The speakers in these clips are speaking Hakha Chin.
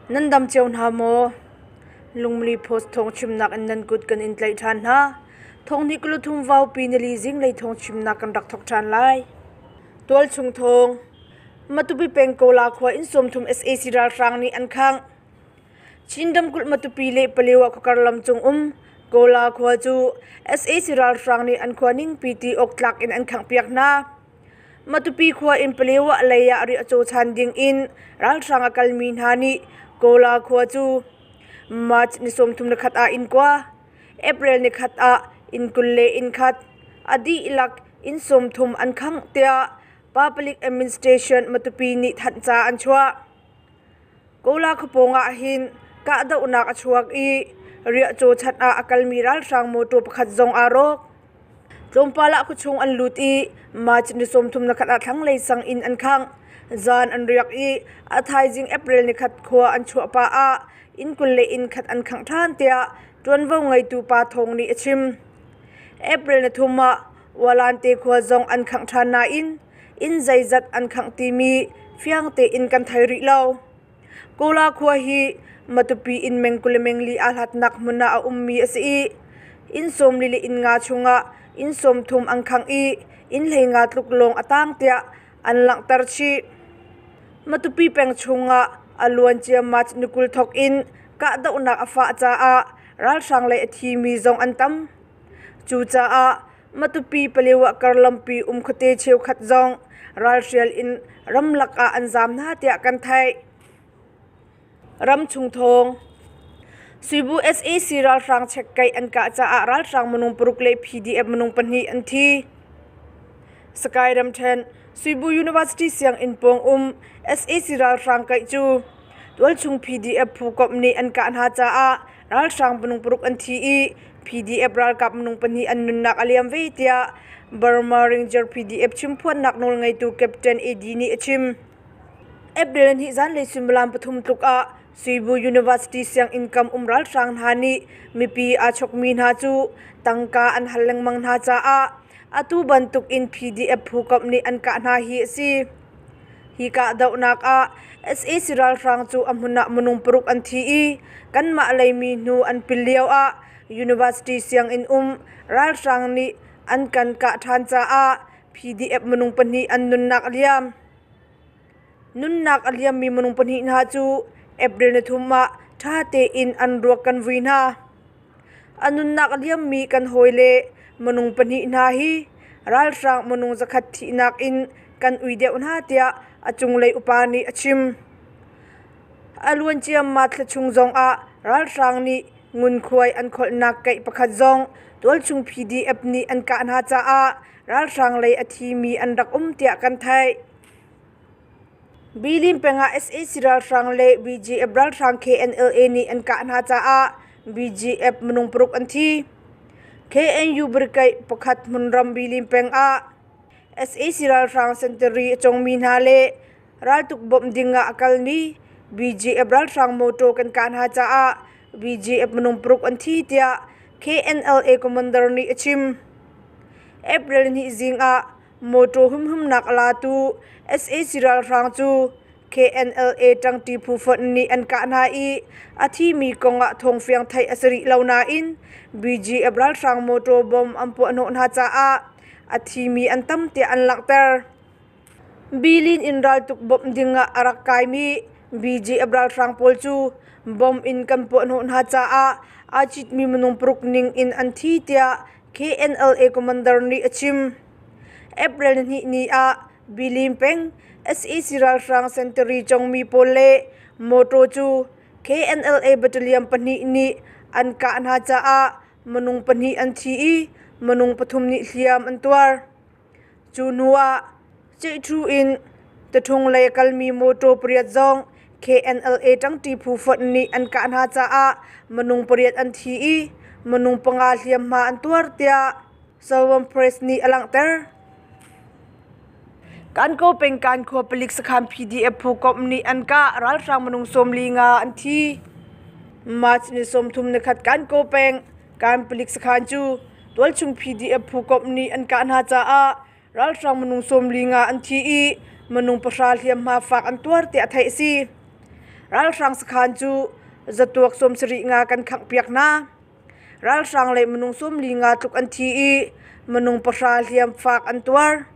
Nan dam cio hna maw? Lungmili Post thawngchimnak in nan kut kan in tlaih ṭhan hna. Thonghnih kuluthum vaupi nili zinglei thawngchimnak kan rak thawk ṭhan lai. Tualchung thawng. Matupi peng Kawla khua inn 30 sac ralhrang nih an khangh. Chin ramkulh Matupi le Palewa khuakar lam cung um Kawla khua cu sac ralhrang nih an khua ningpi ti awk tlak in an khanghpiak hna. Matupi khua in Palewa lei ah riahcaw chan ding in ralhrang a kalmi hna nih Kawla khua cu March ni 31 ah inn kua, April ni khat ah inn 21, a dihlak inn 30 an khangh tiah Public Administration Matupi nih thanhca an chuah. Kawla khuapawng ah hin kahdohnak a chuak i riahcaw chan ah a kalmi ralhrang mawṭaw pakhat zong aa rawk. Tlawmpal ah khuachung an lut i March ni 31 ah thlanglei sang inn an khangh. Zan an riak i a thaizing April nikhat khua an chuah pah ah inn 20 le inn khat an khangh ṭhan tiah ṭuanvo ngeitu Pa Thawng nih a chim. April ni thum ah Walante khua zong an khangh ṭhan nain inn zeizat an khangh timi fiang tein kan thei rih lo. Kawla khua hi Matupi in meng 20 le meng li aa hlatnak hmun ah a ummi a si i inn 40 le inn nga chungah inn 30 an khangh i inn 15 tluk lawng a tang tiah an langhter chih. Matupi peng chungah a luancia March ni 20 thawk in kahdohnak a fah caah ralhrang lei a thimi zong an tam. Cucaah Matupi Palewa karlampi um khuate cheukhat zong ralhrial in ramlak ah an zaam hna tiah kan theih. Ramchung thawng. Suibu sac ralhrang chekkeih an kah caah ralhrang minung paruk le PDF minung pahnih an thi. Sakae ramṭhen Suibu University sianginn pawng um sac ralhrang kaih cu tualchung PDF phu komh nih an kah hna caah ralhrang minung paruk an thi i PDF ralkap minung pahnih an nunnak a liam ve tiah Burma Ranger PDF chimphuannak nawlngeitu Captain AD nih a chim. April 2 zanlei suimilam pathum tluk ah Suibu University sianginn kam um ralhrang hna nih mipi aa chokmi hna cu tangka an hal lengmang hna caah atu bantuk in PDF phu komh nih an kah hna hi a si. Hi kahdohnak ah sac ralhrang cu a hmun ah minung paruk an thi i kanmah leimi hnu an pil lio ah university sianginn um ralhrang nih an kan kah ṭhan caah PDF minung pahnih an nunnak a liam. Nunnak a liammi minung pahnih hna cu April ni thum ah ṭha tein an ruak kan vui hna. A nunnak a liammi kan hawile minung pahnih hna hi ralhrang minung zakhat thihnak in kan ui deuh hna tiah a cunglei upa nih a chim. A luancia March thla chung zongah ralhrang nih ngunkhuai an kholhnak keih pakhat zong tualchung PDF nih an kah hna caah ralhrang lei a thimi an rak um tiah kan theih. Bilin peng ah sac ralhrang le BGF ralhrang KNLA nih an kah hna caah BGF minung paruk an thi. KNU brigade pakhat hmunram Bilin peng ah sac ralhrang sentari a congmi hna le raltuk bawmh ding ah a kalmi BGF ralhrang motor kan kah hna caah BGF minung paruk an thi tiah KNLA commander nih a chim. April 2 zing ah mawṭaw humhimnak a latu sac ralhrang cu KNLA ṭangṭi phu fonh nih an kah hna i a thimi kong ah thawngfiang theih a si rih lo nain BGF ralhrang mawṭaw bom an puahhnawh hna caah a thimi an tam tiah an langhter. Bilin in raltuk bawmh ding ah a rak kaimi BGF ralhrang pawl cu bom in kan puahhnawh hna caah aa citmi minung paruk ning in an thi tiah KNLA commander nih a chim. April 2 ni ah Bilin peng sac ralhrang sentari congmi pawl le mawṭaw cu KNLA battalion pahnih nih an kah hna caah minung pahnih an thi i minung pathum nih hliam an tuar. Cu hnu ah Ceihṭhu in Taṭhung lei a kalmi mawṭaw pariat zong KNLA ṭangṭi phu fonh nih an kah hna caah minung pariat an thi i minung panga hliamhma an tuar tiah Sawm Press nih a langhter. Kankaw peng Kankhua palik sakhan PDF phu komh nih an kah ralhrang minung 45 an thi. March ni 31 Kankaw peng Kan palik sakhan cu tualchung PDF phu komh nih an kah hna caah ralhrang minung 45 an thi i minung pahra hliamhma fak an tuar tiah theih a si. Ralhrang sakhan cu zatuak 75 nga kan khanghpiak hna. Ralhrang le minung 45 tluk an thi i minung 10 hliam fak an tuar.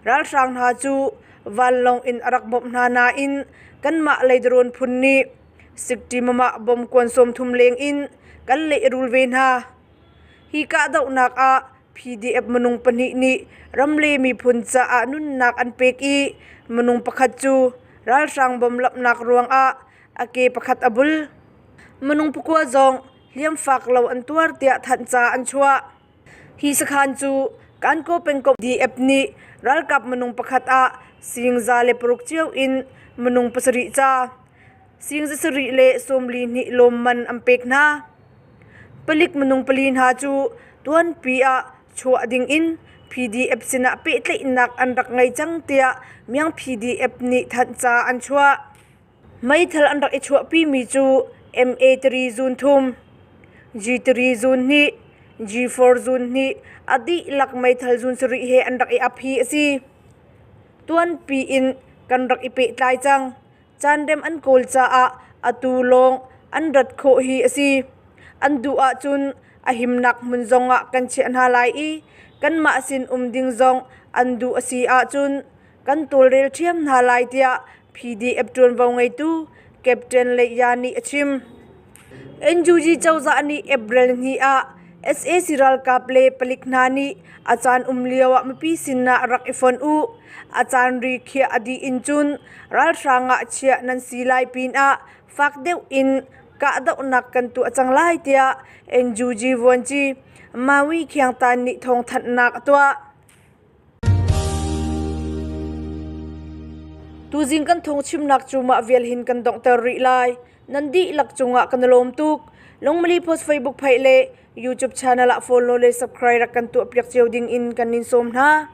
Ralhrang hna cu vanlawng in a rak bawmh hna nain kanmah lei drone phun nih sikṭi mamah bom kuan 30 leng in kan lehrul ve hna. Hi kahdohnak ah PDF minung pahnih nih ram le miphun caah nunnak an pek i minung pakhat cu ralhrang bom lamhnak ruangah a ke pakhat a bul. Minung pakua zong hliamfak lo an tuar tiah thanhca an chuah. Hi sakhan cu Kankaw pengkomh DF nih ralkap minung pakhat ah sing 106 cio in minung pasarih ca sing 742 lawmman an pek hna. Palik minung pali hna cu tuanpi ah chuah ding in PDF sinah pehtlaihnak an rak ngei cang tiah Myang PDF nih thanhca an chuah. Meithal an rak i chuahpimi cu MA3 zun thum, G3 zun hnih, G4 zun hnih, a dihlak meithal zun sarih he an rak i ap hi a si. Tuanpi in kan rak i pehtlai cang. Caanrem an kawl caah atu lawng an rat khawh hi a si. An duh ahcun a himnak hmun zongah kan chiah hna lai i kanmah sin um ding zong an duh a si ahcun kan tawlrel ṭhiam hna lai tiah PDF ṭuanvo ngeitu Captain Leia nih a chim. NUG cozah nih April 2 ah sac ralkap le palik hna nih a caan um lioah mipi sinah rak i fonh u. A caan ri khiah a dih in cun ralhrang ah chiah nan si lai pinah fak deuh in kahdohnak kan tuah cang lai tiah NUG vuanci Mawi Khiangtan nih thawngthanhnak a tuah. Tuzing kan thawngchimnak cu mah vial hin kan donghter rih lai. Nan dihlak cungah kan i lawm tuk. Lungmali Post Facebook page le YouTube channel ah follow le subscribe rak kan tuahpiak cio ding in kan in sawm hna.